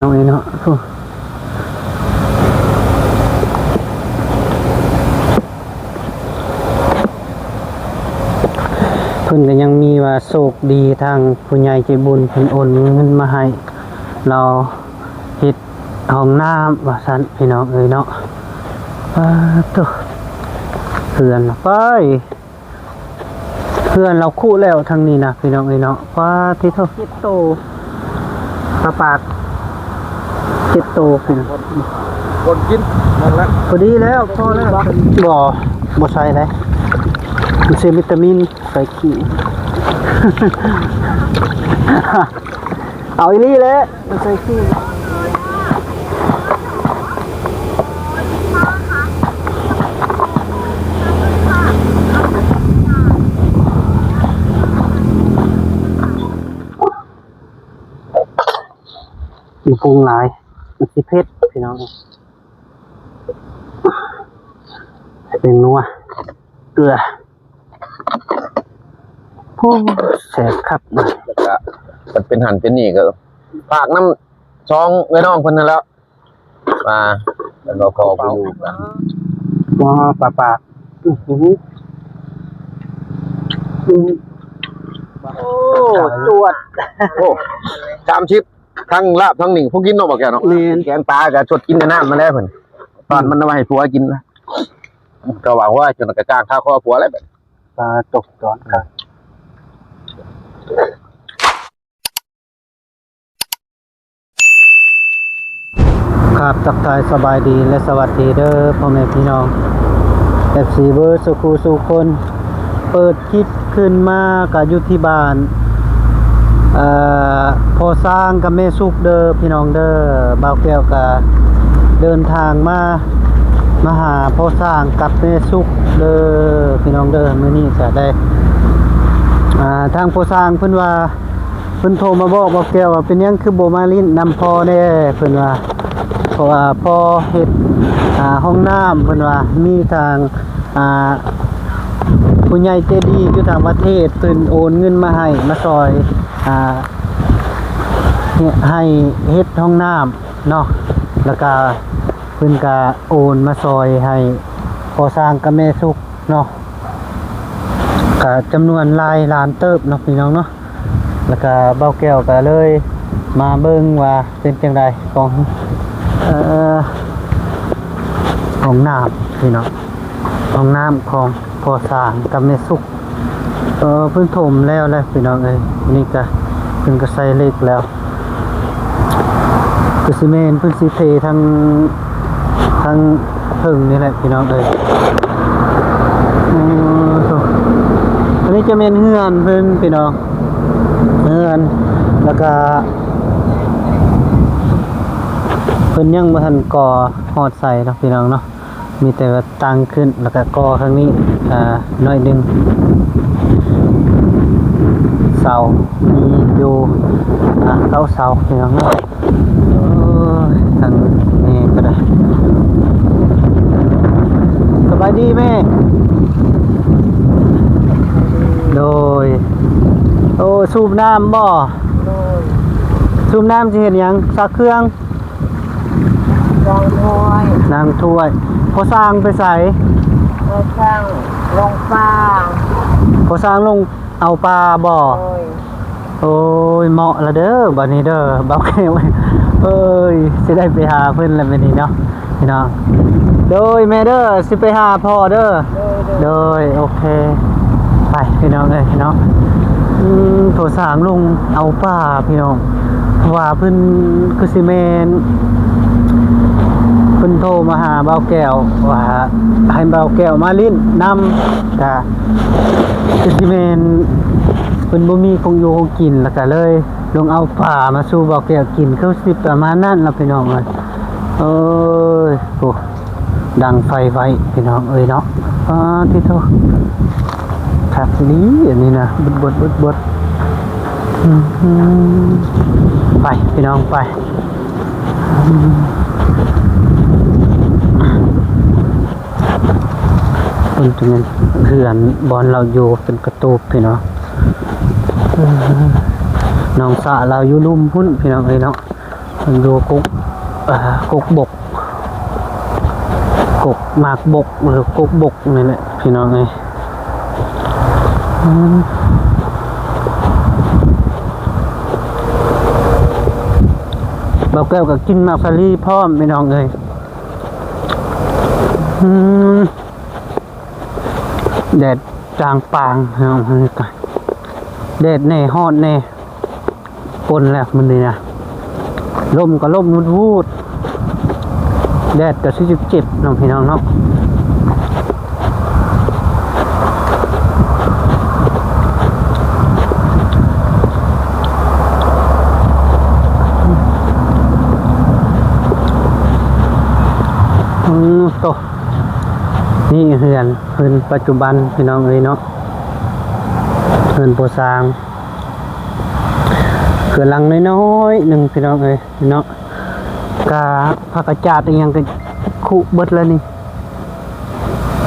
ນ້ອງເອີຍເນາະ. ໂອ້ ເພິ່ນກໍຍັງມີວ່າໂຊກດີ ທາງຜູ້ໃຫຍ່ໃຈບຸນເພິ່ນໂອນເງິນມາໃຫ້ ລາວເຮັດຫ້ອງນ້ຳວ່າຊັ້ນ ພີ່ນ້ອງເອີຍເນາະ. ປາໂທ້ ເຮືອນລະໄປ ເຮືອນລາວຄຸແລ້ວທາງນີ້ນະ ພີ່ນ້ອງເອີຍເນາະ. ປາຕິໂທ້ ເຈັດໂຕ ປາປາກ ເຈັດໂຕ ພີ່ນ້ອງ. ຄົນກິນນັ້ນລະ ພໍດີແລ້ວ ພໍແລ້ວ. ບໍ່ ບໍ່ໃສ່ໃດ໋ ມັນເສຍວິຕາມິນ ໃສ່ຂີ້ ເອົາອີ່ຫຼີແຫຼະ ໃສ່ຂີ້. ບໍ່ປຸງຫຼາຍ ມັນຊິເຜັດ ພີ່ນ້ອງ. ໃສ່ແປ້ງນົວ ເກືອ ໂອ້ ແຊບຄັກນະ. ແລ້ວກະ ມັນເປັນຫັ້ນເປັນນີ້ ກໍຝາກນຳສອງເອື້ອຍນ້ອງເພິ່ນນັ້ນແຫຼະ ອ່າ ເພິ່ນກໍຂໍໄປຢູ່ກັນ. ວ້າ ປາປາກ ອື ໂອ້ ຈວດ ໂອ້ ສາມສິບ ທັງລາບທັງໜິ່ງ ຜູ້ກິນເນາະ ບໍ່ແກ້ວເນາະ. ແມ່ນ ແກງປາກໍຊົດກິນແຕ່ນ້ຳມາແລ້ວເພິ່ນ ຕອນມັນເອົາມາໃຫ້ຜົວກິນນະ ກໍວ່າ ໂອ້ຍ ຈົນກະຈ້າງຄາຄໍຜົວແລ້ວ ປາຕົກຕອນກັນ. ຄັບ ທັກທາຍສະບາຍດີ ແລະ ສະຫວັດດີເດີ ພໍ່ແມ່ພີ່ນ້ອງ ເອັຟຊີ ເບິດສູ່ຄູ່ສູ່ຄົນ. ເປີດຄລິບຂຶ້ນມາກະຢູ່ທີ່ບ້ານ ເອີ ພໍ່ຊ້າງກັບແມ່ສຸກເດີ ພີ່ນ້ອງເດີ. ບ່າວແກ້ວກະເດີນທາງມາ ມາຫາພໍ່ຊ້າງກັບແມ່ສຸກເດີ ພີ່ນ້ອງເດີ. ມື້ນີ້ກະໄດ້ ອ່າ ທາງພໍ່ຊ້າງເພິ່ນວ່າ ເພິ່ນໂທມາບອກບ່າວແກ້ວວ່າ ເປັນຫຍັງຄືບໍ່ມາຫຼິ້ນນຳພໍ່ແດ່ ເພິ່ນວ່າ ເພາະວ່າພໍ່ເຮັດ ອ່າ ຫ້ອງນ້ຳ ເພິ່ນວ່າ ມີທາງ ອ່າ ຜູ້ໃຫຍ່ໃຈດີຢູ່ຕ່າງປະເທດ ເພິ່ນໂອນເງິນມາໃຫ້ ມາຊ່ອຍ ອ່າ ເຮັດ ໃຫ້ເຮັດຫ້ອງນ້ຳເນາະ ແລ້ວກະເພິ່ນກະໂອນມາຊ່ອຍໃຫ້ພໍ່ຊ້າງກັບແມ່ສຸກເນາະ ກະຈຳນວນຫຼາຍລ້ານເຕີບເນາະ ພີ່ນ້ອງເນາະ. ແລ້ວກະບ່າວແກ້ວກະເລີຍມາເບິ່ງວ່າເປັນຈັ່ງໃດ ຂອງ ເອີ ຫ້ອງນ້ຳ ພີ່ນ້ອງ ຫ້ອງນ້ຳຂອງພໍ່ຊ້າງກັບແມ່ສຸກ. ເອີ ເພິ່ນຖົມແລ້ວແຫຼະ ພີ່ນ້ອງເອີຍ. ນີ້ກະເພິ່ນກະໃສ່ເຫຼັກແລ້ວ ຄືຊິແມ່ນເພິ່ນຊິເທທາງ ທາງເທິງນີ້ແຫຼະ ພີ່ນ້ອງເອີຍ. ໂອ້ ໂທ້ ອັນນີ້ຈະແມ່ນເຮືອນເພິ່ນ ພີ່ນ້ອງ ເຮືອນ ແລ້ວກະເພິ່ນຍັງບໍ່ທັນກໍ່ຮອດໃສເນາະ ພີ່ນ້ອງເນາະ. ມີແຕ່ວ່າຕັ້ງຂຶ້ນ ແລ້ວກະກໍ່ຂ້າງນີ້ ອ່າ ໜ້ອຍໜຶ່ງ ເສົາມີຢູ່ ອ່າ ເກົ້າເສົາ ພີ່ນ້ອງເນາະ. ໂອ້ຍ ທາງນີ້ກໍໄດ້. ສະບາຍດີແມ່. ໂດຍ. ໂອ້ ສູບນ້ຳບໍ່? ໂດຍ. ສູບນ້ຳຊິເຮັດຫຍັງ? ຊັກເຄື່ອງ? ລ້າງຖ້ວຍ. ລ້າງຖ້ວຍ. ພໍ່ຊ້າງໄປໃສ? ພໍ່ຊ້າງລົງປ່າ. ພໍ່ຊ້າງລົງເອົາປາບໍ່? ໂດຍ. ໂອ້ຍ ເໝາະລະເດີ ບັດນີ້ເດີ ບ່າວແກ້ວ. ເອີຍ ຊິໄດ້ໄປຫາເພິ່ນລະມື້ນີ້ເນາະ ພີ່ນ້ອງ. ໂດຍ ແມ່ເດີ ຊິໄປຫາພໍ່ເດີ. ໂດຍ ໂດຍ ໂດຍ ໂອເຄ ໄປ ພີ່ນ້ອງເອີຍເນາະ. ອືມ ພໍ່ຊ້າງລົງເອົາປາ ພີ່ນ້ອງ ເພາະວ່າເພິ່ນຄືຊິແມ່ນ ເພິ່ນໂທມາຫາບ່າວແກ້ວວ່າໃຫ້ບ່າວແກ້ວມາຫຼິ້ນນຳ ກະ ຄືຊິແມ່ນເພິ່ນບໍ່ມີຂອງຢູ່ຂອງກິນ ແລ້ວກະເລີຍລົງເອົາປາມາສູ່ບ່າວແກ້ວກິນ ຄືຊິປະມານນັ້ນລະ ພີ່ນ້ອງເອີຍ. ໂອ້ຍ ໂອ້ ດັງໄຟໄວ້ ພີ່ນ້ອງເອີຍເນາະ. ປາຕິໂທ ຄັກອີ່ຫຼີອັນນີ້ນະ ບົດໆໆໆ. ອືມ ໄປ ພີ່ນ້ອງ ໄປ. ອືມ ເພິ່ນເປັນເຮືອນບ່ອນລາວຢູ່ເປັນກະຕູບ ພີ່ນ້ອງ. ເອີ ນ້ອງສາລາວຢູ່ລຸ່ມພຸ້ນ ພີ່ນ້ອງເອີຍເນາະ. ຢູ່ກົກ ເອີ ກົກບົກ ກົກໝາກບົກ ຫຼື ກົກບົກນີ້ແຫຼະພີ່ນ້ອງເອີຍ. ອືມ ບ່າວແກ້ວກໍກິນໝາກສາລີພ້ອມພີ່ນ້ອງເອີຍ. ອືມ ແດດຈ່າງປາງພີ່ນ້ອງເອີຍ ແດດແດ່ ຮ້ອນແດ່ ປົນແລ້ວມື້ນີ້ນະ ລົມກໍລົມວູດໆ ແດດກໍຊິເຈັບໆເນາະພີ່ນ້ອງເນາະ. ອືມ ໂຕ ນີ້ເຮືອນ ເຮືອນປັດຈຸບັນພີ່ນ້ອງເອີຍເນາະ ເຮືອນໂປຊາງ ເຮືອນຫຼັງນ້ອຍໆໜຶ່ງພີ່ນ້ອງເອີຍເນາະ. ກະຜັກກະຈາດອີ່ຫຍັງກະຄຸເບິດແລ້ວນີ້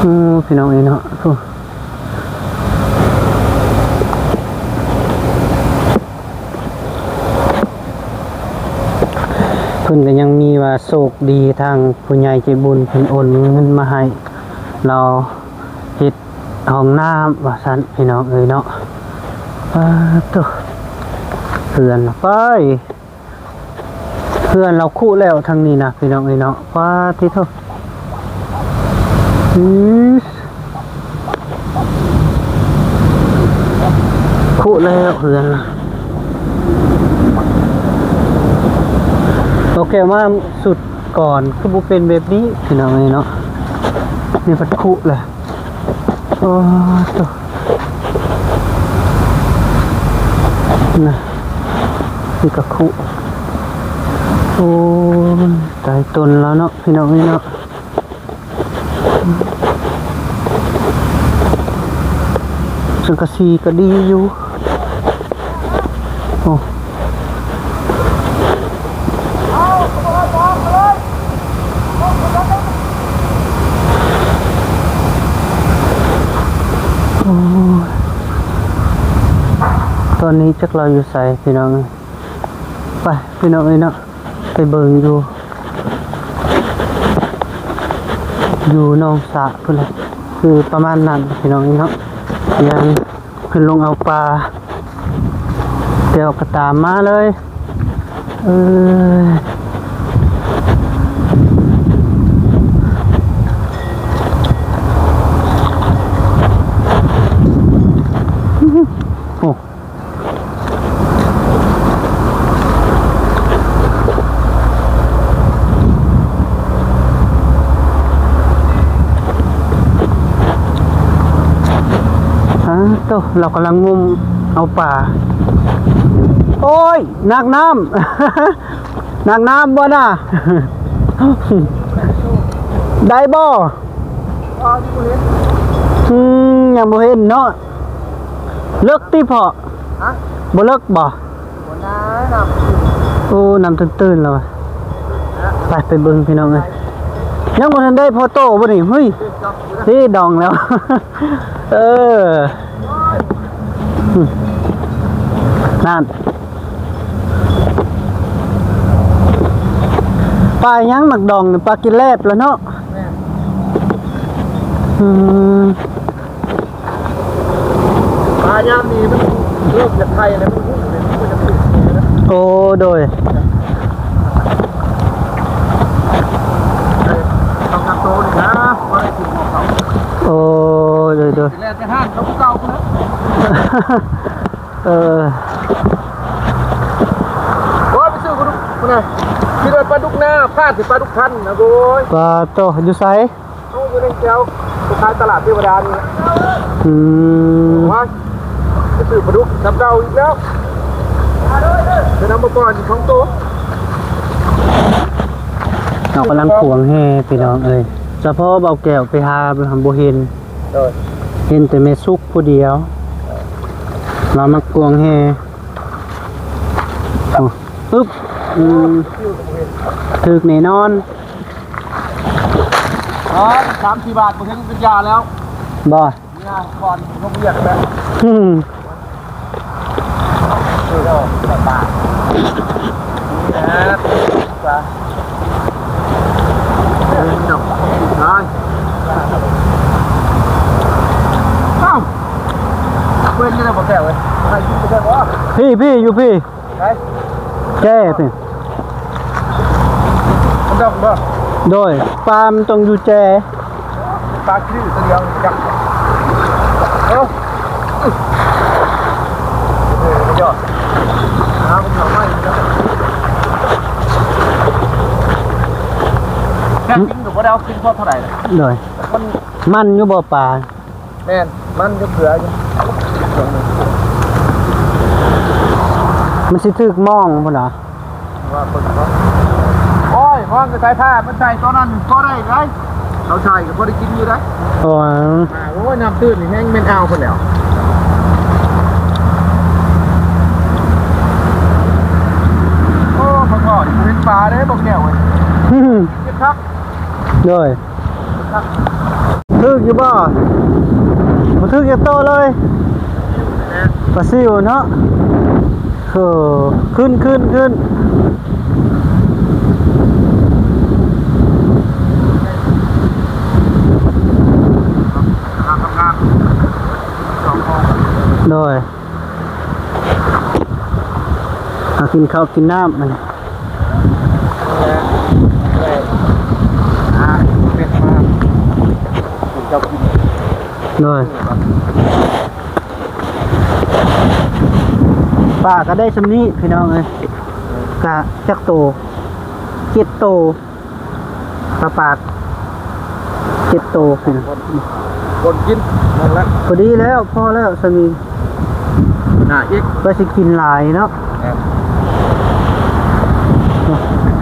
ອືມ ພີ່ນ້ອງເອີຍເນາະ. ໂອ້ ເພິ່ນກໍຍັງມີວ່າໂຊກດີ ທາງຜູ້ໃຫຍ່ໃຈບຸນເພິ່ນໂອນເງິນມາໃຫ້ລາວເຮັດຫ້ອງນ້ຳວ່າຊັ້ນ ພີ່ນ້ອງເອີຍເນາະ. ປາໂຕ ເຮືອນໄປ ເຮືອນລາວຄຸແລ້ວທາງນີ້ນະ ພີ່ນ້ອງເອີຍເນາະ. ປາຕິໂທ ອືມ ຄຸແລ້ວເຮືອນລະ. ໂອເຄ ມາສຸດກ່ອນຄືບໍ່ເປັນແບບນີ້ ພີ່ນ້ອງເອີຍເນາະ. ນີ້ພັດຄຸແລ້ວ. ໂອ້ໂຕ ນະ ນີ້ກະຄຸ ໂອ້ຍ ຕາຍຕົນແລ້ວເນາະ ພີ່ນ້ອງເອີຍເນາະ. ສັງກະສີກະດີຢູ່. ໂອ້ ໂອ້ຍ ຕອນນີ້ຈັກລາວຢູ່ໃສພີ່ນ້ອງເອີຍ. ໄປພີ່ນ້ອງເອີຍເນາະ ໄປເບິ່ງຢູ່ ຢູ່ໜອງສະພຸ້ນແຫຼະ ຄືປະມານນັ້ນພີ່ນ້ອງເອີຍເນາະ. ຍ່າງ ເພິ່ນລົງເອົາປາ ແລ້ວກໍຕາມມາເລີຍ. ເອີຍ ໂອ້ ຮະ ໂຕ ລາວກຳລັງງົມເອົາປາ. ໂອ້ຍ ໜັກນ້ຳ ໜັກນ້ຳບໍ່ນະ? ໄດ້ບໍ່? ອືມ ຍັງບໍ່ເຫັນເນາະ. ເລິກຕິເພາະ? ຮະ? ບໍ່ເລິກບໍ່? ບໍ່ນາ ນ້ຳ ໂອ້ ນ້ຳຕື້ນໆແລ້ວວະ. ໄປ ໄປເບິ່ງພີ່ນ້ອງເອີຍ. ຍັງບໍ່ທັນໄດ້ພໍໂຕບໍ່ນີ້? ເຮີ້ຍ ນີ້ດອງແລ້ວ. ເອີ ນັ້ນ ປາຫຍັງໝາກດອງນີ້? ປາກິນແລບລະເນາະ. ແມ່ນ ອືມ. ປາຍາມນີ້ມັນເລີ່ມຈະໄຂ່ແລ້ວ ມັນຫຸ້ງເລີຍ ມັນບໍ່ຈະຖືກແນ່ນະ. ໂອ້ ໂດຍ ໄຂ່ສອງສາມໂຕນີ້ນະ ບໍ່ໄດ້ຖືກເຂົາ. ໂອ້ ໂດຍ ໂດຍ ແລ່ນໄປຮ້ານເຂົາຄືເກົ່າພຸ້ນແຫຼະ. ເອີ ໂອ້ຍ ໄປຊື້ປາດຸກພຸ້ນນະ ຄິດວ່າປາດຸກນາ ພາດຊິປາດຸກຄັນນະ. ໂອ້ຍ ປາໂຕ ຢູ່ໃສ? ເອົາຢູ່ໃນແຖວ ໄປຂາຍຕະຫຼາດເທວະດານີ້. ອືມ ວ່າໄປຊື້ປາດຸກນຳເກົ່າອີກແລ້ວ ໄປນຳມາກ່ອນສອງໂຕ. ເຮົາກຳລັງຂວາງແຮ່ພີ່ນ້ອງເອີຍ. ສະເພາະເບົາແກ້ວໄປຫາບໍ່ເຫັນ ໂດຍ ເຫັນແຕ່ແມ່ສຸກຜູ້ດຽວ ລາວມາຂວາງແຮ່. ໂອ້ ອຶບ ອືມ ຖືກແນ່ນອນ. ອໍ ສາມສີ່ບາດບໍ່ເຫັນເປັນຢາແລ້ວ ບໍ່? ເມື່ອກ່ອນລົງວຽກແລ້ວ. ອືມ ນີ້ແຫຼະ ນີ້ແຫຼະ ເອົາ ເບິ່ງຢູ່ໃນບໍ່ແກ້ວເວີຍ ໃຫ້ກິນບໍ່ແກ້ວບໍ່ ພີ່ ພີ່ ຢູ່ພີ່ ໃສ ແຈ້ພີ່ ມັນດອກບໍ່ ໂດຍ ປາມັນຕ້ອງຢູ່ແຈ້ ປາຄືຕົວດຽວຈັກ ເອີ ເອີ ຍອດ ຫາມັນເຂົ້າມາອີກແລ້ວ ແທ້ຈິງກໍບໍ່ໄດ້ເອົາຂຶ້ນພໍເທົ່າໃດ ໂດຍ ມັນ ມັນຢູ່ບໍ່ປາ? ແມ່ນ ມັນກໍເກືອຢູ່ ມັນຊິຖືກມອງພຸ້ນນະ ວ່າເບິ່ງເນາະ ໂອ້ຍ ມອງກໍໃສ່ຜ້າ ມັນໃສ່ຕອນນັ້ນພໍໄດ້ໄດ ເຂົາໃສ່ກໍພໍໄດ້ກິນຢູ່ໄດ ໂອ້ຍ ໂອ້ຍ ນ້ຳຕື້ນນີ້ແຮງແມ່ນອ່າວພຸ້ນແຫຼ້ວ ໂອ້ ຂໍໂທດ ບໍ່ເຫັນປາເດ້ ບໍ່ແກ້ວເອີຍ ເຈັບຄັກ ໂດຍ ຖືກຢູ່ບໍ່? ບໍ່ຖືກຈັກໂຕເລີຍ ປາຊິວເນາະ ເອີ ຂຶ້ນ ຂຶ້ນ ຂຶ້ນ ໂດຍ ຫາກິນເຂົ້າກິນນ້ຳມັນ ໂດຍ ປາກໍໄດ້ຊ່ຳນີ້ພີ່ນ້ອງເອີຍ ກະຈັກໂຕ ເຈັດໂຕ ປາປາກ ເຈັດໂຕພີ່ນ້ອງ ຄົນກິນນັ້ນແຫຼະ ພໍດີແລ້ວ ພໍແລ້ວຊ່ຳນີ້ ໜ້າອີກ ວ່າຊິກິນຫຼາຍເນາະ ແມ່ນ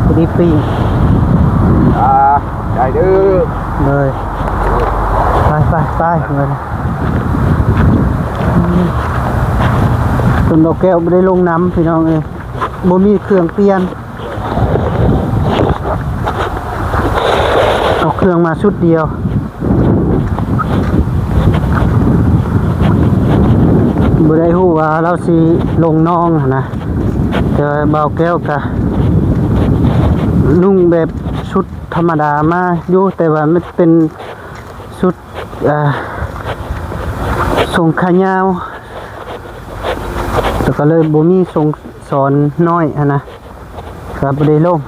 ພໍດີປີ້ງ ອ່າ ໄດ້ເດີ ເລີຍ ໄປ ໄປ ໄປ ຈົນບໍ່ແກ້ວບໍ່ໄດ້ລົງນຳພີ່ນ້ອງເອີຍ ບໍ່ມີເຄື່ອງປ່ຽນ ເອົາເຄື່ອງມາຊຸດດຽວ ບໍ່ໄດ້ຮູ້ວ່າລາວຊິລົງໜອງຫັ້ນນະ ແຕ່ວ່າບ່າວແກ້ວກະນຸ່ງແບບຊຸດທຳມະດາມາຢູ່ ແຕ່ວ່າມັນເປັນຊຸດ ອ່າ ຊົງຂາຍາວ ແລ້ວກໍເລີຍບໍ່ມີຊົງສອນນ້ອຍຫັ້ນນະ ກໍບໍ່ໄດ້ລົງ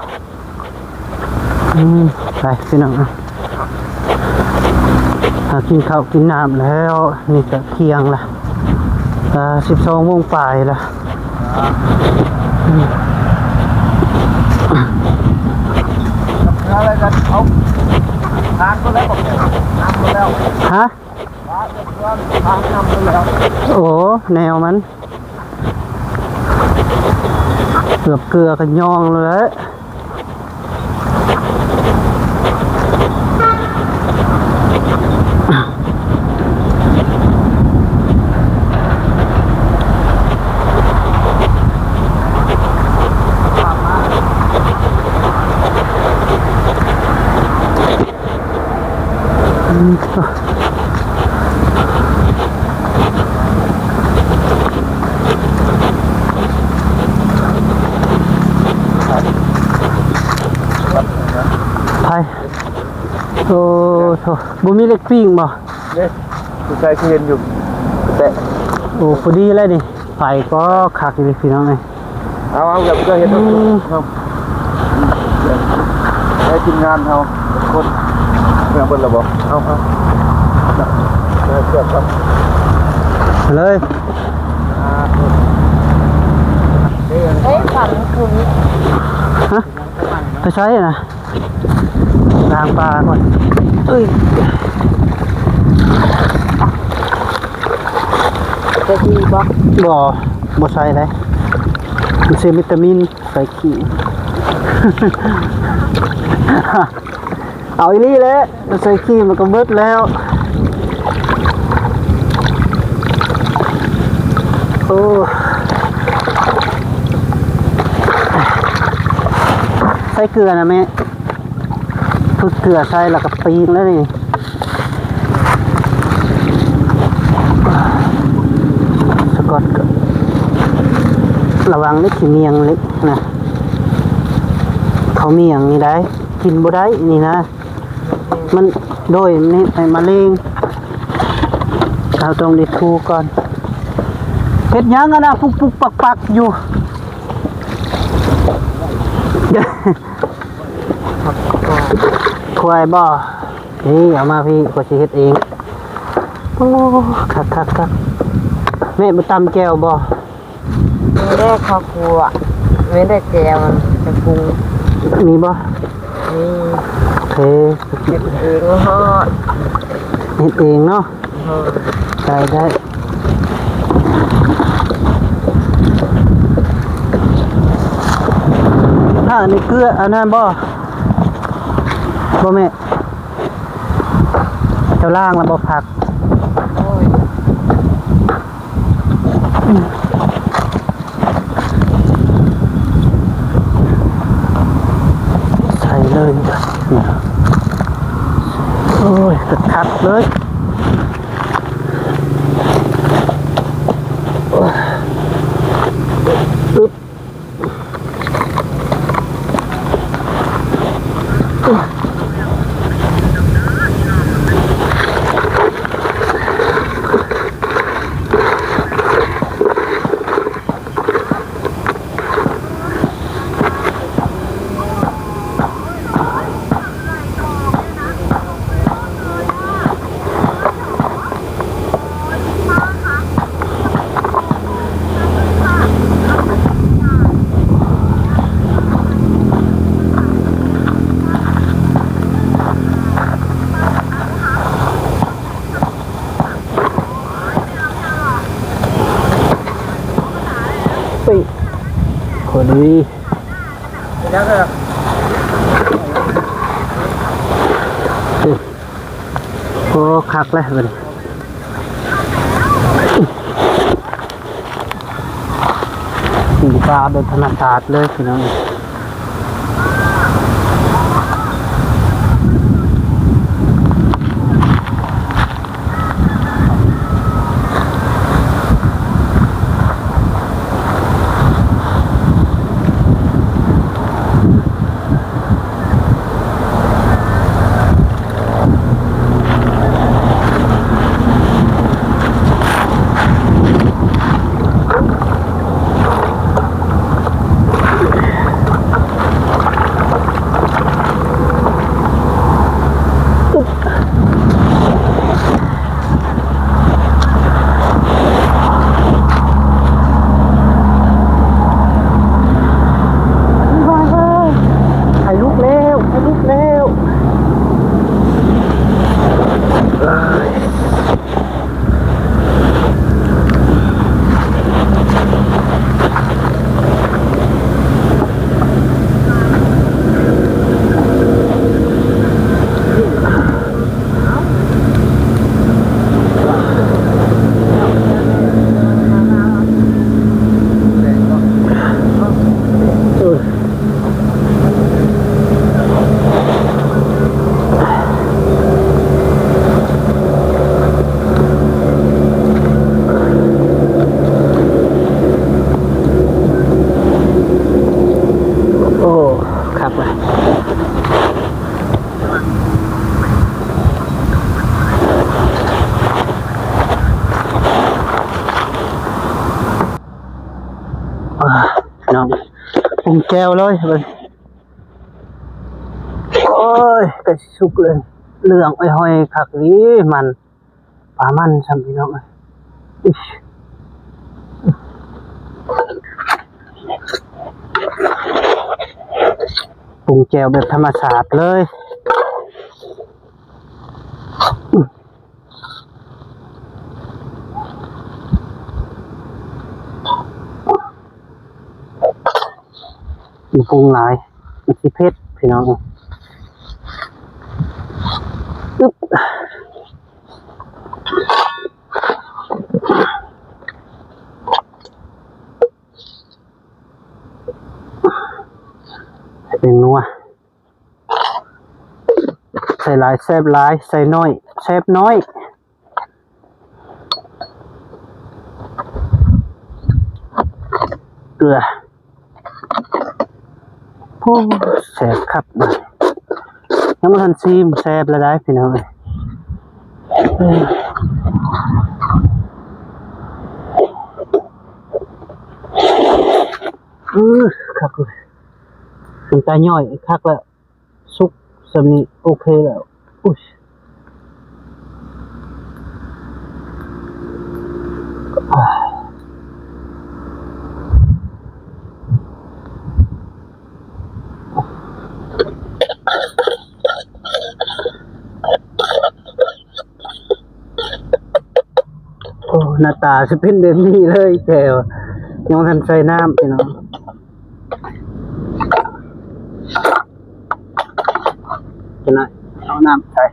ອືມ ໄປພີ່ນ້ອງ ຫາກິນເຂົ້າກິນນ້ຳແລ້ວ ນີ້ກໍທ່ຽງລະ ອ່າ ສິບສອງໂມງປາຍລະ ອືມ ເອົາທາງກໍແລ້ວ ທາງກໍແລ້ວ ຮະ? ໂອ້ ແນວມັນ ເກືອບເກືອກໍຍ່ອງແລ້ວແຫຼະ ໄປ ໂອ້ໂທ ບໍ່ມີເຫຼັກປີ້ງບໍ່? ເດ້ ຜູ້ຊາຍຄືເຫັນຢູ່ ແຕະ ໂອ້ ພໍດີແລ້ວນີ້ ໄຟກໍຄັກຢູ່ເດ້ພີ່ນ້ອງເອີຍ ເອົາ ເອົາ ແບບກໍເຫັນ ອືມ ເອົາ ໃຫ້ທີມງານເຮົາຄົນ ເມືອເບິດແລ້ວບໍ່? ເອົາ ເອົາ ເອົາເຄື່ອງກ່ອນ ເລີຍ ເອີຍ ຝັນຄື ຮະ? ໄປໃສນະ? ລ້າງປາກ່ອນ ເອີຍ ຈະດີບໍ່? ບໍ່ ບໍ່ໃສ່ເດ້ ມັນເສຍວິຕາມິນ ໃສ່ຂີ້ ເອົາອີ່ຫຼີແຫຼະ ໃສ່ຂີ້ມັນກໍເບິດແລ້ວ ໂອ້ ໃສ່ເກືອນະແມ່ ເພິ່ນເກືອໃສ່ແລ້ວກໍປີງແລ້ວນີ້ ສະກອດກໍລະວັງເດ້ ຂີ້ໝ້ຽງເລັກນະ ເອົາໝ້ຽງນີ້ໄດ້ ກິນບໍ່ໄດ້ນີ້ນະ ມັນ ໂດຍ ນີ້ໃຫ້ມະເຮັງ ເຮົາຕ້ອງໄດ້ຖູກ່ອນ. ເຮັດຫຍັງຫັ້ນນະ ປຸກໆປັກໆຢູ່? ຄວາຍບໍ່? ນີ້ ເອົາມາພີ້ ຂ້ອຍຊິເຮັດເອງ. ໂອ້ ຄັກໆໆ ແມ່ບໍ່ຕຳແຈ່ວບໍ່? ມີແຕ່ເຂົ້າຂົ້ວ ມີແຕ່ແຈ່ວ ຈະປຸງ ມີບໍ່? ມີ. ໂອເຄ ເຮັດເອງຮອດ ເຮັດເອງເນາະ. ໂດຍ ໄດ້ ໄດ້. ຖ້າອັນນີ້ເກືອອັນນັ້ນບໍ່? ບໍ່ແມ່ນ ເຈົ້າລ້າງແລ້ວບໍ່ຜັກ? ໂອ້ຍ ໃສ່ເລີຍ ໂອ້ຍ ຄັກໆເລີຍ. ອຶບ ເຮີ້ຍ ພໍດີ. ໂອ້ ຄັກແລ້ວບັດນີ້ ປີ້ງປາແບບທຳມະຊາດເລີຍພີ່ນ້ອງ. ໄຟລຸກແລ້ວ ໄຟລຸກແລ້ວ. ໂອ້ ຄັກລະ. ອ່າ ພີ່ນ້ອງ ປຸງແຈ່ວເລີຍ. ໂອ້ຍ ໃກ້ຊິສຸກເລີຍ ເຫຼືອງອ້ອຍຫ້ອຍຄັກອີ່ຫຼີ ມັນ ປາມັນຊ້ຳ ພີ່ນ້ອງເອີຍ. ປຸງແຈ່ວແບບທຳມະຊາດເລີຍ. ບໍ່ປຸງຫຼາຍ ມັນຊິເຜັດ ພີ່ນ້ອງ. ອຶບ ໃສ່ແປ້ງນົວ. ໃສ່ຫຼາຍແຊບຫຼາຍ ໃສ່ໜ້ອຍແຊບໜ້ອຍ. ເກືອ ໂອ້ ແຊບຄັກ ຍັງບໍ່ທັນຊີມ ແຊບແລ້ວໄດ໋ພີ່ນ້ອງ. ເອີ ຄັກເລີຍ ເປັນຕາຍ່ອຍ ຄັກແລ້ວ ສຸກສ່ຳນີ້ໂອເຄແລ້ວ. ອຸ້ຍ ໂອ້ ໜ້າຕາຊິເປັນແບບນີ້ເລີຍແຈ່ວ ຍັງບໍ່ທັນໃສ່ນ້ຳພີ່ນ້ອງ. ຈັກໜ້ອຍເອົານ້ຳໃສ່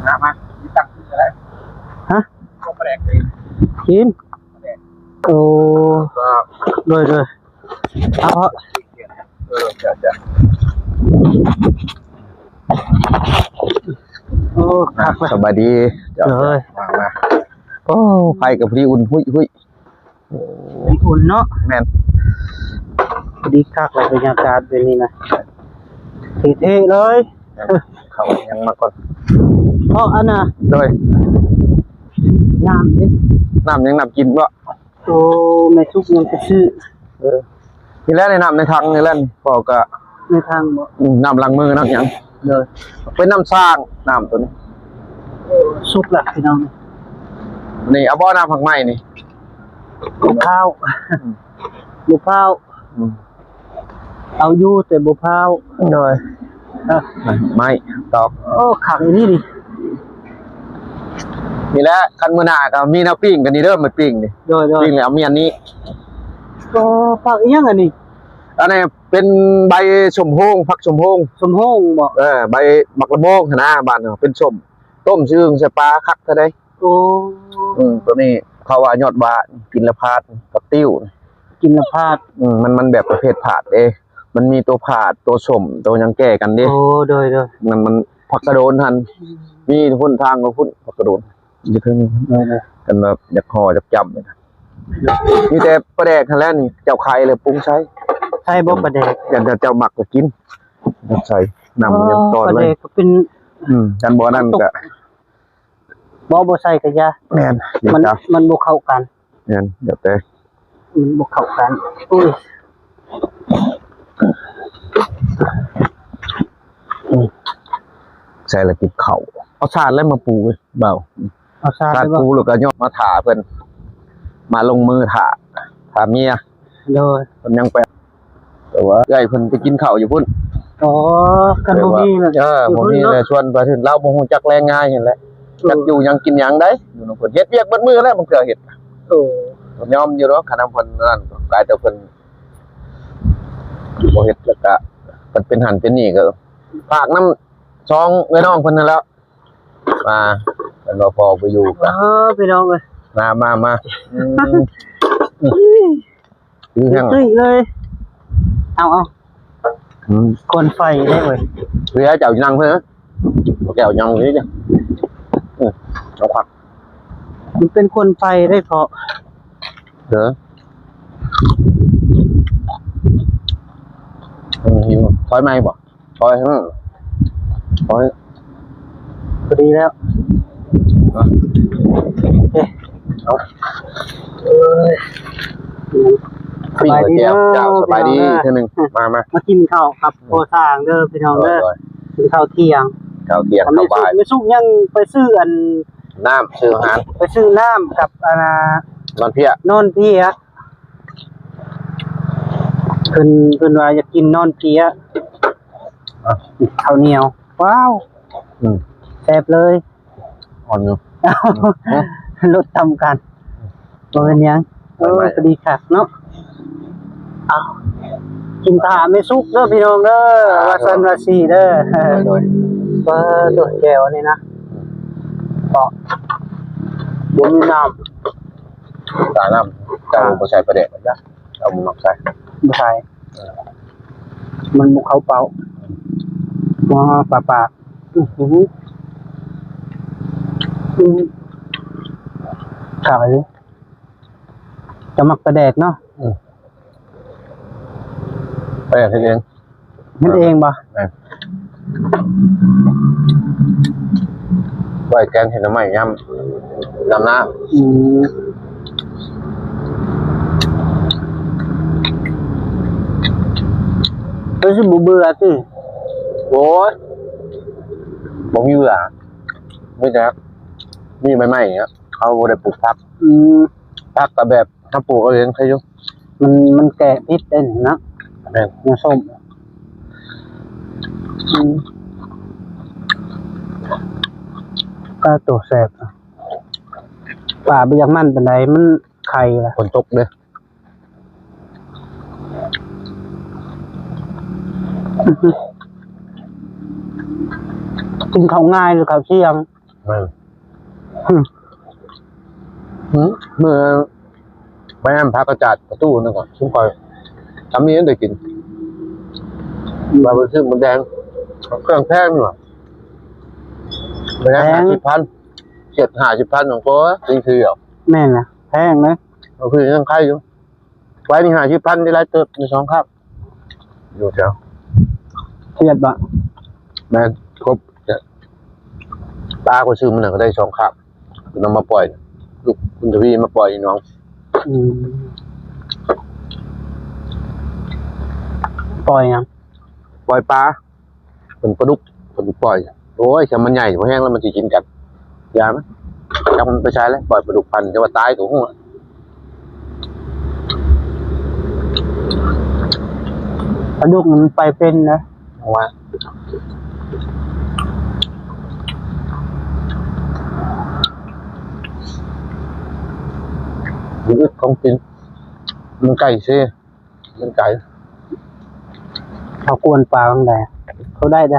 ນ້ຳມາ ມີຕັກກິນກໍໄດ້. ຮະ? ບໍ່ປາແດກກິນ ກິນ. ໂອ້ ໂດຍໆ ເອົາເພາະ ເອີ ຈ້ະໆ ໂອ້ ຄັກ ສະບາຍດີ ເຈົ້າ ເອີຍ ມາໆ. ໂອ້ ໄຟກໍພໍດີອຸ່ນຫຸຍໆ. ໂອ້ ໄຟອຸ່ນເນາະ. ແມ່ນ ພໍດີຄັກແລ້ວ ບັນຍາກາດແບບນີ້ນະ ເທ່ໆເລີຍ. ເຂົ້າຍັງມາກ່ອນ ເພາະອັນນ່າ ໂດຍ ນ້ຳເດ້ ນ້ຳຍັງ ນ້ຳກິນບໍ່? ໂອ້ ແມ່ສຸກຍັງໄປຊື້ ເອີ ນີ້ແຫຼະ ໃນນ້ຳໃນຖັງນີ້ແຫຼະ ພໍ່ກະ ໃນຖັງບໍ່? ອືມ ນ້ຳລ້າງມື ນ້ຳຫຍັງ ໂດຍ ເປັນນ້ຳສ້າງ ນ້ຳໂຕນີ້. ໂອ້ ສຸກລະພີ່ນ້ອງ ນີ້ເອົາບໍ່ ນ້ຳໝາກໄມ້ນີ້? ບໍ່ພ້າວ ອືມ ບໍ່ພ້າວ ອືມ ເອົາຢູ່ແຕ່ບໍ່ພ້າວ ໂດຍ ເອີ ໄມ້ຕອກ. ໂອ້ ຄັກອີ່ຫຼີນີ້ ນີ້ແຫຼະ ຄັນມື້ໜ້າກໍມີແນວປີ້ງກັນນີ້ເດີ ມາປີ້ງນີ້ ໂດຍໆ ປີ້ງແລ້ວເອົາມຽນນີ້. ໂອ້ ຜັກອີ່ຫຍັງອັນນີ້? ອັນນີ້ເປັນໃບສົ້ມໂຮງ ຜັກສົ້ມໂຮງ ສົ້ມໂຮງບໍ່? ເອີ ໃບໝາກລະໂມງຫັ້ນນະ ບ້ານເຮົາເປັນສົ້ມ ຕົ້ມໃສ່ອຶ່ງໃສ່ປາຄັກເທົ່າໃດ. ໂອ້ ອືມ ໂຕນີ້ເຂົາວ່າຍອດຫວ້າ ກິນລະພາດ ຜັກຕິ້ວ ກິນລະພາດ ອືມ ມັນ ມັນແບບປະເພດພາດເດ້ ມັນມີໂຕພາດ ໂຕສົ້ມ ໂຕຫຍັງແກ້ກັນເດ້. ໂອ້ ໂດຍໆ ມັນ ມັນຜັກກະໂດນຫັ້ນ ອືມ ມີຫົນທາງໄປພຸ້ນ ຜັກກະໂດນຢູ່ເທິງ ໂດຍໆ ກັນແບບຢາກຫໍ່ຢາກຈ້ຳນີ້ນະ ມີແຕ່ປາແດກຫັ້ນແຫຼະນີ້ ເຈົ້າໄຂ່ແລ້ວປຸງໃສ່ ໃສ່ບໍ່ປາແດກ? ຢ້ານເຈົ້າມັກກໍກິນ ໃສ່ນ້ຳມັນຍັງຕອນເລີຍ ປາແດກກໍເປັນ ອືມ ຄັນບໍ່ນັ້ນກໍ ບໍ່ ບໍ່ໃສ່ກະຢ່າ ແມ່ນ ມັນ ມັນບໍ່ເຂົ້າກັນ ແມ່ນ ແລ້ວແຕ່ ມັນບໍ່ເຂົ້າກັນ. ໂອ້ຍ ອືມ ໃສ່ແລ້ວຕິບເຂົ້າ ເອົາສາດແລ້ວມາປູເບິ່ງ ເອົາສາດ ສາດປູແລ້ວກໍຍ້ອນມາຖ້າເພິ່ນ ມາລົງມືຖ້າ ຖ້າເມຍ ໂດຍ ເພິ່ນຍັງໄປ ແຕ່ວ່າເອື້ອຍເພິ່ນໄປກິນເຂົ້າຢູ່ພຸ້ນ. ອໍ ຄັນບໍ່ມີແລ້ວ ເອີ ບໍ່ມີແລ້ວ ຊວນໄປເຖິງລາວບໍ່ຮູ້ຈັກແລງງ່າຍຫັ້ນແຫຼະ ເອີ ຈັກຢູ່ຫຍັງກິນຫຍັງໃດ໋ ຢູ່ນຳເພິ່ນ ເຮັດວຽກເບິດມື້ແຫຼະ ບາງເທື່ອເຮັດ ເອີ ຍອມຢູ່ດອກ ຄັນນຳເພິ່ນນັ້ນ ກາຍແຕ່ເພິ່ນບໍ່ເຮັດ ແລ້ວກະເພິ່ນເປັນຫັ້ນເປັນນີ້ ກໍຝາກນຳສອງເອື້ອຍນ້ອງເພິ່ນນັ້ນແຫຼະ ມາ ເພິ່ນວ່າພໍ່ບໍ່ຢູ່ກະ ອໍ ພີ່ນ້ອງເອີຍ ມາ ມາ ມາ ອືມ ຄືຫຍັງ ຕຸ້ຍເລີຍ ເອົາ ເອົາ ອືມ ຄົນໄຟໄດ້ເວີຍ ເວລາເຈົ້ານັ່ງເພິ່ນ ແກ້ວຍັງນີ້ ອືມ ເອົາຄັກ ມັນເປັນຄົນໄຟໄດ້ເພາະ ເອີ ອືມ ຢູ່ ຖອຍໃໝ່ບໍ່? ໂອ້ຍ ໂອ້ຍ ພໍດີແລ້ວ ເນາະ ເອີ ເອົາ ເອີຍ ສະບາຍດີເດີ ເຈົ້າ ສະບາຍດີ ພີ່ນ້ອງເດີ ເທື່ອໜຶ່ງ ມາ ມາ ມາກິນເຂົ້າກັບ ອືມ ພໍ່ຊ່າງເດີ ພີ່ນ້ອງເດີ ໂດຍ ໂດຍ ກິນເຂົ້າທ່ຽງ ເຂົ້າທ່ຽງ ແມ່ສຸກ ເຂົ້າບ່າຍ ແມ່ສຸກຍັງໄປຊື້ອັນ ນ້ຳ ຊື້ອາຫານ ໄປຊື້ນ້ຳກັບ ອັນນ່າ ນອນເພຍ ນອນເພຍ. ເພິ່ນ ເພິ່ນວ່າຢາກກິນນອນເພຍ ອ່ະ ເຂົ້າໜຽວ ວ້າວ ອືມ ແຊບເລີຍ ອ່ອນຢູ່ ອືມ ລົດຕຳກັນ ບໍ່ເປັນຫຍັງ ເອີ ໄດ້ ພໍດີຄັກເນາະ ເອົາ ກິນຖ້າແມ່ສຸກເດີພີ່ນ້ອງເດີ ອ່າ ວ່າຊັ້ນວ່າຊີ້ເດີ ໂດຍ ໂດຍ ເປີດໂຕແຈ່ວນີ້ນະ ເພາະບໍ່ມີນ້ຳ ຕານ້ຳ ເຈົ້າ ອ່າ ບໍ່ໃສ່ປາແດກ ເຈົ້າບໍ່ມັກໃສ່ ບໍ່ໃສ່ ເອີ ມັນບໍ່ເຂົ້າເປົ້າ ອືມ ປາປາ ອື ອື ຂາຍ ເອີ ກໍມັກປາແດກເນາະ. ອືມ ປາແດກເຮັດເອງ. ເຮັດເອງບໍ່? ແມ່ນ ໄວ້ແກງເຮັດໜໍ່ໄມ້ຍາມ ຍາມໜາ. ອືມ ກໍຊິບໍ່ເບື່ອຕິ? ໂອ້ຍ ບໍ່ມີເບື່ອ ມີແຕ່ ມີໃບໄມ້ເນາະ ເຮົາບໍ່ໄດ້ປູກຜັກ. ອືມ ຜັກກໍແບບເຮົາປູກເອົາເອງໃຄຢູ່ ມັນ ມັນແກ້ພິດໄດ້ນີ້ເນາະ. ແມ່ນ ແນວສົ້ມ. ອືມ ກໍໂຕແຊບ ປາບໍ່ຢາກມັນປານໃດ ມັນໄຂ່ລະ ຝົນຕົກເດ້. ກິນເຂົ້າງາຍຫຼືເຂົ້າທ່ຽງ? ແມ່ນ ຫືມ ຫືມ ເມື່ອໄປນຳຜັກກະຈາດປະຕູນັ້ນກໍຊຸມຂ້ອຍ ກໍມີໄດ້ກິນ ວ່າໄປຊື້ໝາກແດງ ເຄື່ອງແພງນີ້ຫວ່າ ໄປນຳ ແພງ ຫ້າສິບພັນ ເຈັດ ຫ້າສິບພັນ ຂອງໂຕ ຈິງຄືດອກ. ແມ່ນນະ ແພງເດ້ ກໍຄືຍັງຂາຍຢູ່. ໄວ້ນີ້ຫ້າສິບພັນ ໄດ້ຫຼາຍເຕີບ ໄດ້ສອງຄັບ ຢູ່ແຖວ ຄຽດບໍ່? ແມ່ນ ຄົບ ປາກໍຊື້ມື້ນັ້ນກໍໄດ້ສອງຄັບ ເອົາມາປ່ອຍ ລູກຄຸນທະວີມາປ່ອຍຢູ່ໜອງ. ອືມ ປ່ອຍຫຍັງ? ປ່ອຍປາ. ເພິ່ນປາດຸກເພິ່ນປ່ອຍ. ໂອ້ຍ ຄັນມັນໃຫຍ່ພໍແຮງແລ້ວມັນຊິກິນກັນ. ຢ່າມັນ ຈັກມັນໄປໃສແລ້ວ ປ່ອຍປາດຸກພັນ ຈະວ່າຕາຍກໍຮູ້. ປາດຸກມັນໄປເປັນນະ ວ່າ ມີອຶດຂອງກິນ ມັນໄກເຊ. ມັນໄກ ເຮົາກວນປາຫວ່າງໃດ ເຂົາໄດ້ເດ້.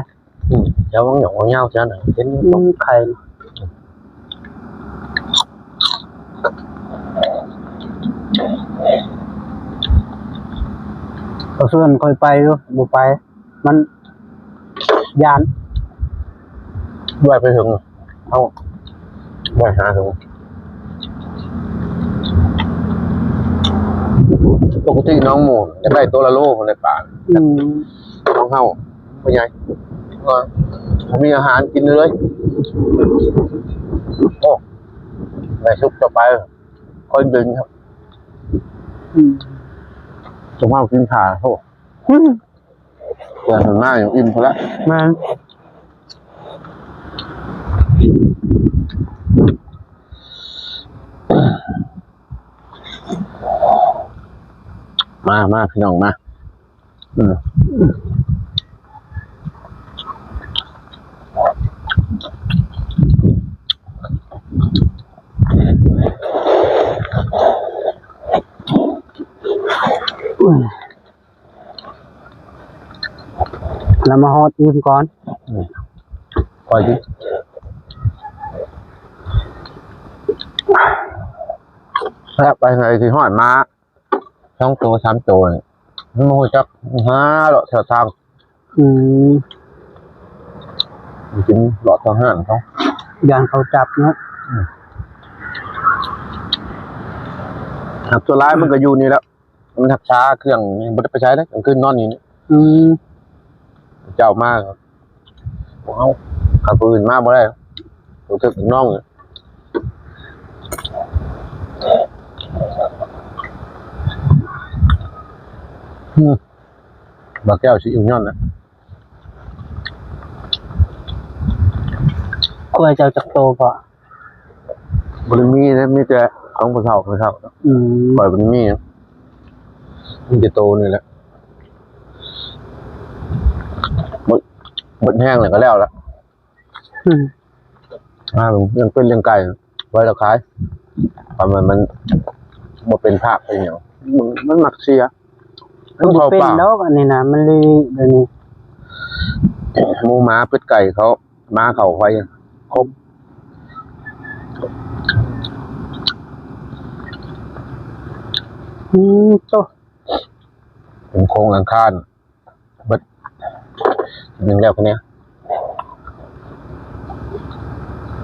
ອືມ ແຖວວັງຫຍອງວັງຍາວແຖວນັ້ນເຫັນຢູ່. ອືມ ໄຂ່ ເຂົາຊວນຂ້ອຍໄປຢູ່ ບໍ່ໄປ ມັນຢ້ານ. ໄວ້ໄປເຖິງ ເຮົາໄວ້ຫາເຖິງ ປົກກະຕິໜອງໝູ່ຢາກໄດ້ໂຕລະໂລພຸ້ນແຫຼະປາ. ອືມ ຂອງເຮົາບໍ່ໃຫຍ່ ວ່າບໍ່ມີອາຫານກິນເລີຍ. ໂອ້ ໄດ້ສຸກຕໍ່ໄປ ຄ່ອຍດຶງ. ອືມ ສົມເຮົາກິນຂາໂທດ. ອືມ ເພື່ອນເພິ່ນມາຢູ່ ອີ່ມພຸ້ນລະ. ແມ່ນ ມາ ມາ ພີ່ນ້ອງມາ. ອືມ ລະມາຮອດອີ່ມກ່ອນ. ອືມ ຄ່ອຍກິນ ແຊບ ໄປໃສຊິຮອດໝາສອງໂຕສາມໂຕນີ້ ມັນບໍ່ຮູ້ຈັກຫາເລາະແຖວທາງ. ອືມ ມັນກິນເລາະແຖວຮ້ານເຂົາ ຢ້ານເຂົາຈັບເນາະ. ອືມ ຫາກສ່ວນຫຼາຍມັນກໍຢູ່ນີ້ແຫຼະ. ມັນຮັກສາເຄື່ອງ ບໍ່ໄດ້ໄປໃສເດ້ ກາງຄືນນອນຢູ່ນີ້. ອືມ ເຈົ້າມາ ພວກເຮົາ ຄັນຜູ້ອື່ນມາບໍ່ໄດ້ ຕ້ອງຖືກນ້ອງ. ອືມ ບໍ່ແກ້ວຊິອີ່ມຍ້ອນນະ. ຄວາຍເຈົ້າຈັກໂຕພໍ່? ບໍ່ໄດ້ມີນະ ມີແຕ່ຂອງຜູ້ເຖົ້າ ຜູ້ເຖົ້າ. ອືມ ຂ້ອຍບໍ່ໄດ້ມີ ມີແຕ່ໂຕນີ້ແຫຼະ. ໝົດ ໝົດແຮງແລ້ວກໍແລ້ວລະ. ອືມ ອ່າ ຍັງເປັນລ້ຽງໄກ່ ໄວ້ລະຂາຍ ເພາະມັນ ມັນບໍ່ເປັນພາກເປັນຫຍັງ ມັນ ມັນມັກເສຍ. ມັນບໍ່ເປັນດອກ ອັນນີ້ນະ ມັນລີແບບນີ້. ໝູໝາເປັດໄກ່ເຂົາ ໝາເຂົ້າໄຟຄົບ. ອືມ ໂຕ ເປັນໂຄງຫຼັງຄານ ເບິດ ໜຶ່ງແລ້ວຄົນນີ້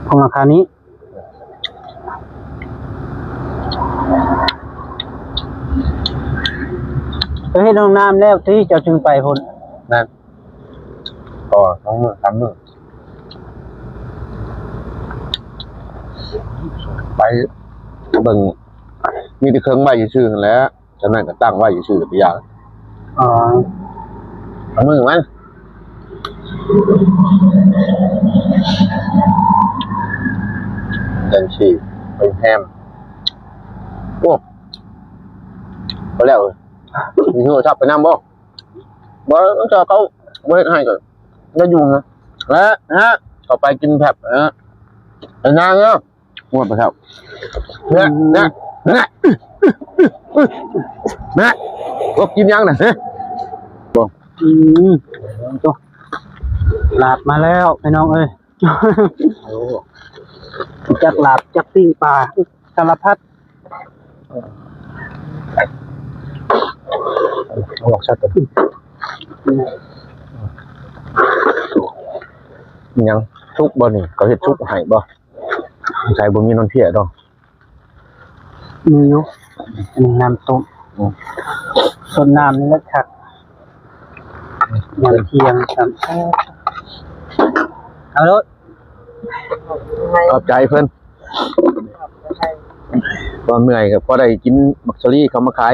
ຂອງອາຄານນີ້. າເຮັດຫ້ອງນ້ຳແລ້ວຕິ ເຈົ້າຈຶ່ງໄປພຸ້ນ? ແມ່ນ ກໍສອງມື້ສາມມື້ ໄປເບິ່ງ ມີແຕ່ເຄື່ອງໄວ້ຊື່ໆຫັ້ນແຫຼະ. ຈາກນັ້ນກໍຕັ້ງໄວ້ຊື່ໆ ໄປຢ່າງ ອໍ ເອົາມືມັນ ຈັ່ງຊີ້ ໄປແຮມ ໂອ້ ພໍແລ້ວ ມີໂທລະສັບໄປນຳບໍ່? ບໍ່ ເຂົາບໍ່ເຮັດໃຫ້ກໍໄດ້ຢູ່ນະ ແລະ ຮະ ເຂົ້າໄປກິນແພັບ ຮະ ໄປນາງເນາະ. ງວດບໍ່ເທົ່າ ແນະ ແນະ ແນະ ແນະ ພວກກິນຫຍັງນະ ຮະ ບໍ່ ອືມ ໂຕ ລາບມາແລ້ວ ພີ່ນ້ອງເອີຍ ໂອ້ ຈັກລາບ ຈັກປີ້ງປາ ສາລະພັດ ອອກຊະຕົວ ຫຍັງ ສຸກບໍ່ນີ້ ເຂົາເຮັດສຸກໃຫ້ບໍ່? ໃສ່ບໍ່ມີນອນເພຍດອກ ມີຢູ່ ອັນນີ້ນ້ຳຕົ້ມ ອືມ ສົດນ້ຳນີ້ລະຄັກ ອືມ ຍາມທ່ຽງຊ້ຳ ເອົາໂລດ ຂອບໃຈເພິ່ນ ວ່າເມື່ອຍກໍພໍໄດ້ກິນໝາກສາລີເຂົາມາຂາຍ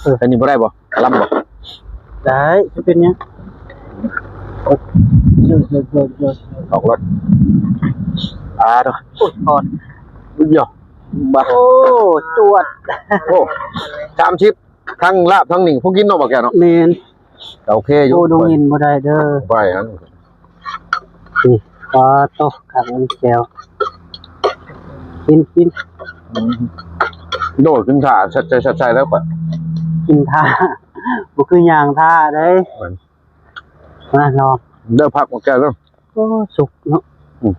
ເອີ ອັນນີ້ບໍ່ໄດ້ບໍ່? ລຳບໍ່? ໄດ້ ຊິເປັນຫຍັງ? ອອກລົດ ອາ ໂອ້ຍ ຮອດ ຢາ ບາ ໂອ້ ຈວດ ໂອ້ ສາມສິບ ທັງລາບທັງນີ້ ຜູ້ກິນເນາະ ບໍ່ແກ້ວເນາະ ແມ່ນ ກໍໂອເຄຢູ່ ໂອ້ ດົງເຫັນບໍ່ໄດ້ເດີ ບໍ່ໄດ້ຫັ້ນ ນີ້ ປາໂຕ ຄັກແຈ່ວ ກິນ ກິນ ອືມ ໂດດຂຶ້ນຖ້າ ໃສ່ ໃສ່ ໃສ່ແລ້ວກໍກິນຖ້າ ບໍ່ຄືຍ່າງຖ້າເດ້ ແມ່ນ ມາລອງ ເດີ ພັກໝົດແກ້ວເດີ ໂອ້ ສຸກເນາະ ອືມ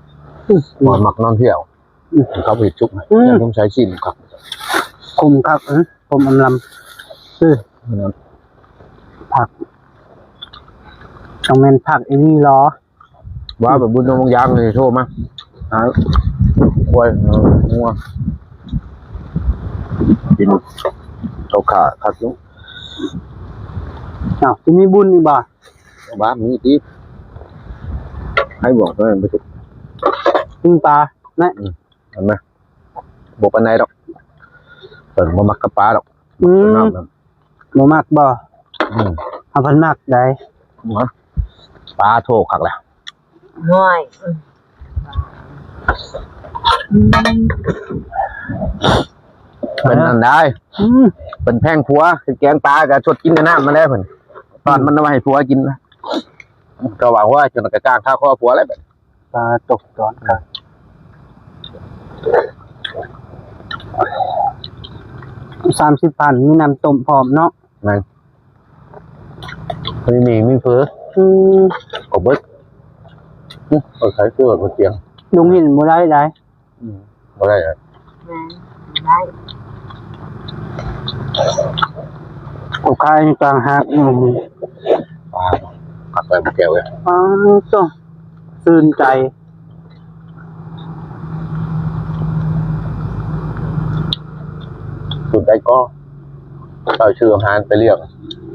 ອືມ ໝາກນອນທ່ຽວ ອືມ ເຂົາເຮັດສຸກ ອືມ ຕ້ອງໃຊ້ຊີມຄັກ ຂົມຄັກ ເອີ ຂົມອຳລຳ ອືມ ຜັກ ຕ້ອງແມ່ນຜັກອີ່ຫຼີຫຼໍ ວ່າໄປບຸນດອງບາງຢາງນີ້ໂທມາຫາ ຄວາຍ ງົວ ກິນເຂົ້າຂ້າຄັກຢູ່ ອ້າວ ຊິມີບຸນອີກບໍ່? ວ່າມີຕິ ໃຫ້ບອກເພິ່ນໄປ ປີ້ງປານະ ອືມ ເຫັນໄໝ ບໍ່ປານໃດດອກ ເພິ່ນບໍ່ມັກກັບປາດອກ ອືມ ບໍ່ມັກບໍ່? ອືມ ເຮົາເພິ່ນມັກໃດ ປາໂທຄັກແຫຼະ ນ້ອຍ ເປັນອັນໃດ ອືມ ເປັນແພງຜົວ ແກງປາກໍຊົດກິນແຕ່ນ້ຳມາແລ້ວເພິ່ນ ຕອນມັນເອົາມາໃຫ້ຜົວກິນ ກໍວ່າ ໂອ້ຍ ຈົນກະຈ້າງຄາຄໍຜົວແລ້ວ ປາຕົກຕອນກາງ ສາມສິບພັນ ມີນ້ຳຕົ້ມພ້ອມເນາະ ແມ່ນ ມີໝີ່ມີເຝີ ອືມ ຄົບເບິດ ອື ເຂົາຂາຍເຄື່ອງເຂົາຕຽງ ລຸງເຫັນບໍ່ໄດ້ໃດ ອືມ ບໍ່ໄດ້ ແມ່ນ ບໍ່ໄດ້ ເຂົາຂາຍຕ່າງຫາກ ອືມ ປາ ຄັກແລ້ວແກ້ວເອີຍ ປາໂຕ ຊື່ນໃຈ ຄືໄປກໍ ເຈົ້າຊື້ອາຫານໄປລ້ຽງ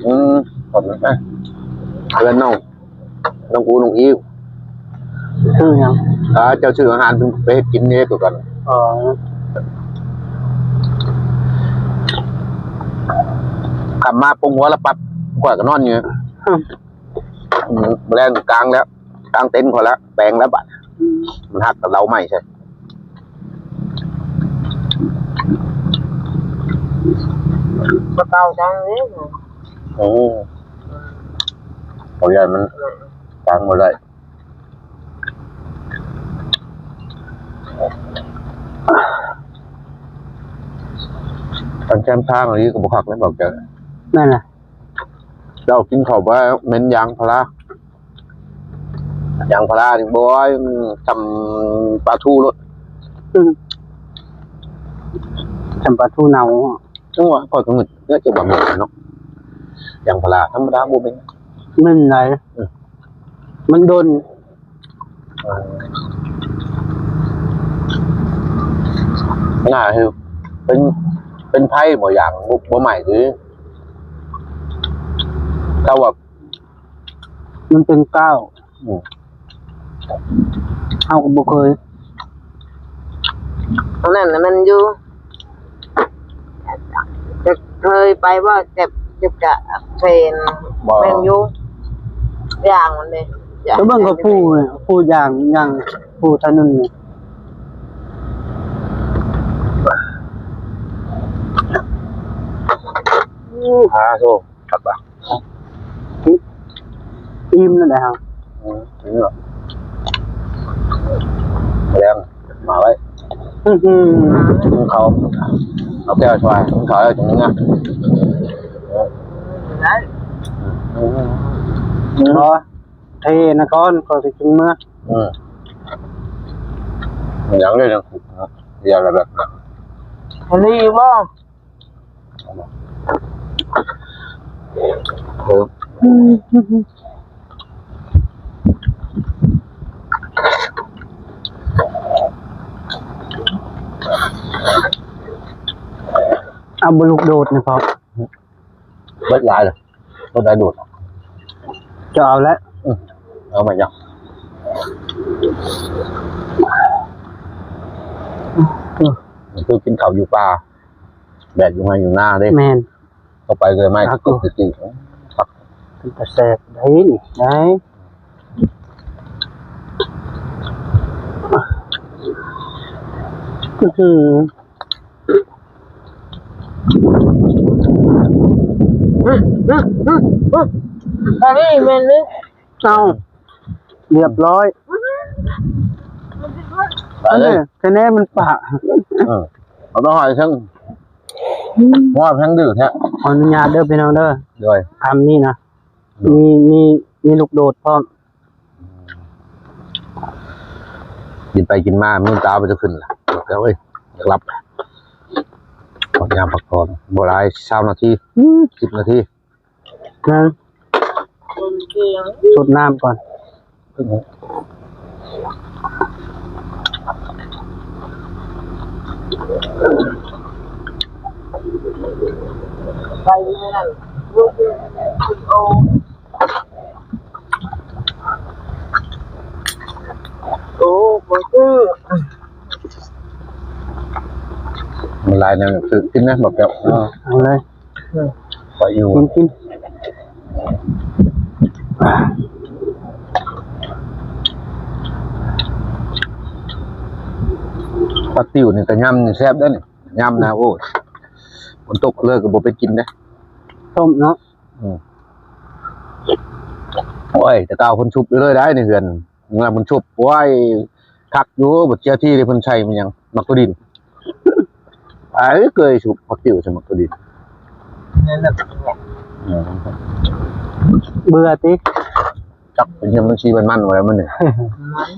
ອືມ ຂອບໃຈນະ ເພື່ອນນ້ອງ ນ້ອງອູ ນ້ອງອີວ ຊື້ຫຍັງ? ອ່າ ເຈົ້າຊື້ອາຫານໄປເຮັດກິນເດ້ ຄືກັນ ອໍ ຄ່ຳມາປຸງຫົວລະປັບ ຂ້ອຍກໍນອນຢູ່ ອືມ ແລງກາງແລ້ວ ກາງເຕັນຂ້ອຍລະ ແປງແລ້ວບາດ ອືມ ມັນຫັກກັບເລົາໄມ້ໃສ່ ບໍ່ເຕົາຈັງເດ້ ໂອ້ ເຂົາຢ້ານມັນກາງບໍ່ໄດ້ ອັນແຄມທາງອັນນີ້ກໍບໍ່ຄັກແລ້ວ ບອກເຈົ້າ ນັ້ນນະ ເຈົ້າກິນເຂົ້າໄປແມ່ນຢາງພາລາ ຢາງພາລານີ້ ໂອ້ຍ ມັນຊ່ຳປາທູໂລດ ອືມ ຊ່ຳປາທູເນົ່າ ຈັ່ງວ່າຂ້ອຍກໍງຶດເນາະ ຈະວ່າແມ່ນເນາະ ຢາງພາລາທຳມະດາບໍ່ແມ່ນ ແມ່ນໃດ ອືມ ມັນດົນ ໜ້າຄືເປັນ ເປັນໄຟບໍ່ ຢາງບໍ່ ບໍ່ໄໝ້ ຫຼື ເ າວ່າ ມັນເປັນກ້າວ ອືມ ເຮົາກໍບໍ່ເຄີຍ ອັນນັ້ນນະແມ່ນຢູ່ ຈະເຄີຍໄປບໍ່? ເຈັບ ເຈັບກະເຊນ ບໍ່ ແມ່ນຢູ່ ຢ່າງມັນເດ້ ຢ່າງ ໄປເບິ່ງເຂົາປູ ປູຢ່າງ ຢ່າງປູຖະໜົນນີ້ ອືມ ອາ ໂທ ຄັກບາດ ອີ່ມແລ້ວເຮົາ ອືມ ອີ່ມແລ້ວ ແລງມາໄວ້ ອື ກິນເຂົ້າ ເອົາແກ້ວຊ່ວຍ ກິນເຂົ້າແລ້ວຈຶ່ງເມືອ ໄດ້ ອືມ ບໍ່ ເທນະກ່ອນ ກໍຊິຈຶ່ງເມືອ ອືມ ຍັງເລີຍ ຍັງ ດຽວລະແບບນັ້ນ ອັນນີ້ບໍ່? ເອົາບໍ່ລູກໂດດນີ້ພໍ ເບິດຫຼາຍເລີຍ ບໍ່ໄດ້ໂດດ ຈະເອົາແລ້ວ ອືມ ເອົາມາຍັງ ຄືກິນເຂົ້າຢູ່ປ່າ ແບກຢູ່ໄຮ່ຢູ່ນາເດ້ ແມ່ນ ເຂົ້າໄປເລີຍໄມ້ ຄັກຢູ່ ຕິດໆ ຄັກ ເປັນຕາແຊບໄດ໋ນີ້ ໄດ້ ອື ອັນນີ້ແມ່ນນີ້ ເອົາ ລຽບຮ້ອຍ ໄປເລີຍ ຄະແນນມັນປາກ ເອີ ເອົາໄປຫອຍເທິງ ອືມ ຫອຍເທິງດື້ແທ້ ຂໍອະນຸຍາດເດີພີ່ນ້ອງເດີ ໂດຍ ຄຳນີ້ນະ ມີ ມີ ມີລູກໂດດພ້ອມ ກິນໄປກິນມາ ມືຕາບໍ່ຈະຂຶ້ນລະ ແກ້ວເອີຍ ຢາກຫຼັບ ຍາມພັກຜ່ອນ ບໍ່ຫຼາຍ ຊາວນາທີ ອືມ ສິບນາທີ ນະ ສົດນ້ຳກ່ອນ ໄປແມ່ນ ໂອ້ ບໍ່ຊື່ ມັນຫຼາຍແນວ ຊື້ກິນນະ ບັກແກ້ວ ເອົາເລີຍ ໄປຢູ່ ກິນ ກິນ ປາຕິວນີ້ກໍຍຳນີ້ແຊບເດ້ນີ້ ຍຳນະ ໂອ້ຍ ຝົນຕົກເລີຍກໍບໍ່ໄປກິນເດ້ ຕົ້ມເນາະ ອືມ ໂອ້ຍ ແຕ່ເກົ່າເພິ່ນຊຸບຢູ່ເລີຍໄດ໋ໃນເຮືອນ ເວລາເພິ່ນຊຸບ ໂອ້ຍ ຄັກຢູ່ ບັດເຈົ້າທີ່ເພິ່ນໃສ່ມັນຫຍັງ ໝາກໂຕດິນ ໄອ້ເຄີຍຊຸບຜັກຕິວໃສ່ໝາກໂຕດິນ ແມ່ນແລ້ວ ອືມ ເບື່ອຕິ ຈັກເປັນຫຍັງມັນຊິມັນໆ ວ່າແລ້ວມັນນີ້ ມັນ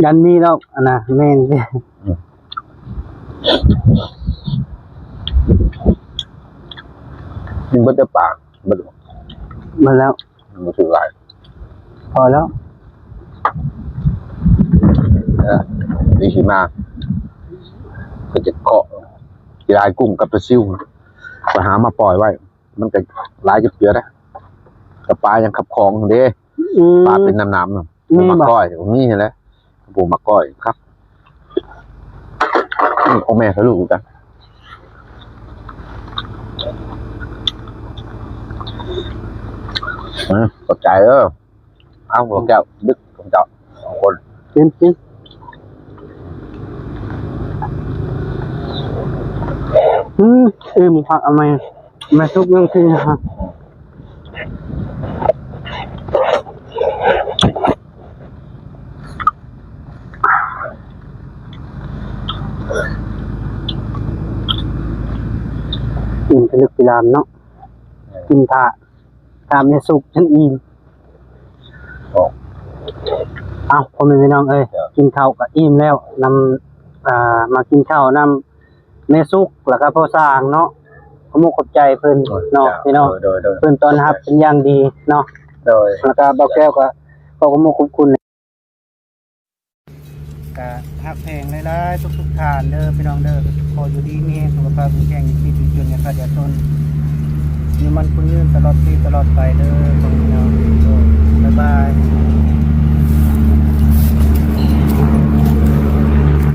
ຍັນມີດອກ ອັນນະ ແມ່ນ ອືມ ກິນເບິດແຕ່ປາ ເບິດ ເບິດແລ້ວ ບໍ່ຖືກຫຼາຍ ພໍແລ້ວ ເອີ ດີຊິມາ ກໍຈະເຄາະ ຊິໄດ້ກຸ້ງກັບປາຊິວ ໄປຫາມາປ່ອຍໄວ້ ມັນກໍຫຼາຍຈັກເທື່ອເດ້ ກະປາຍັງຂັບຂອງເດ້ ອືມ ປາເປັນນ້ຳໆ ນະ ມີ ໝາກ ໝາກກ້ອຍ ມີຫັ້ນແຫຼະ ປູກໝາກກ້ອຍຄັກ ອືມ ໂອ້ແມ່ກັບລູກກັນ ອືມ ຂອບໃຈເດີ ເອົາ ພວກເຈົ້າ ດຶກ ພວກເຈົ້າສອງຄົນ ກິນ ກິນ ອືມ ອີ່ມຄັກ ເອົາໃໝ່ ມາຊຸບເລື່ອງກິນ ອີ່ມພິລຶກພິລາມເນາະ ກິນຖ້າ ຖ້າແມ່ສຸກຈົນອີ່ມ ເອົາ ພໍ່ແມ່ພີ່ນ້ອງເອີຍ ກິນເຂົ້າກໍອີ່ມແລ້ວ ນຳ ອ່າ ມາກິນເຂົ້ານຳ ແມ່ສຸກ ແລ້ວກໍພໍ່ຊ່າງເນາະ ຂໍຂອບໃຈເພິ່ນເນາະ ໂດຍ ພີ່ນ້ອງ ໂດຍ ໂດຍ ໂດຍ ເພິ່ນຕ້ອນຮັບເປັນຢ່າງດີເນາະ ໂດຍ ແລ້ວກໍບ່າວແກ້ວກໍຂໍຂອບຄຸນ ກໍຮັກແພງຫຼາຍໆ ທຸກໆທ່ານເດີພີ່ນ້ອງເດີ ຂໍຢູ່ດີມີແຮງ ສຸຂະພາບແຂງແຮງ ຢູ່ດີມີແຮງ ຢ່າເຈັບຢ່າຈົນ ມີມາ ຄົນຍືນຕະຫຼອດປີຕະຫຼອດໄປເດີ.